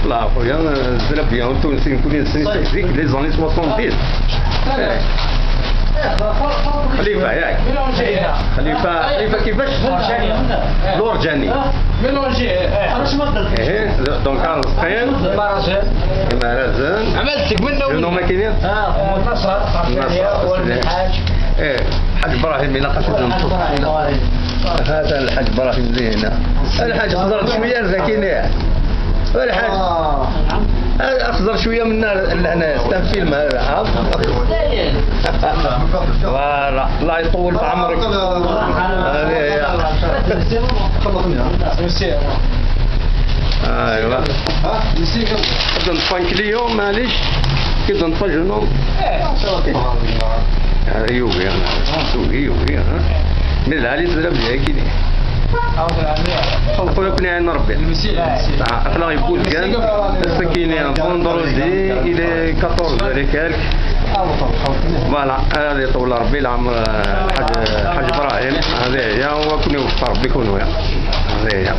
لا خويا زرب bien تونسي نكون ديك les années 70. خليفة ياك خليفة خليفة كيفاش؟ لورجاني mélangé. ايه donc رزقين مرازن عملت منه. شنو ما كاينين؟ نصر والحاج. ايه الحاج ابراهيم الى قصد هذا الحاج ابراهيم اللي هنا. الحاج خضر شوية زكيني الحاج اخضر شوية من لهنا c'est film هذا. voilà الله يطول في عمرك. هذه هي. ايوا كنت نطفى client معليش كنت نطفى جنون يوغي يوغي يوغي من العالي تضرب كيني خويا كوني عين ربي. احنا يقول كان السكيني vendredi il est 14 et quelques. voilà هذه طول ربي العمر الحاج ابراهيم. هذه هي وكوني وفق ربي كونوا هذه هي.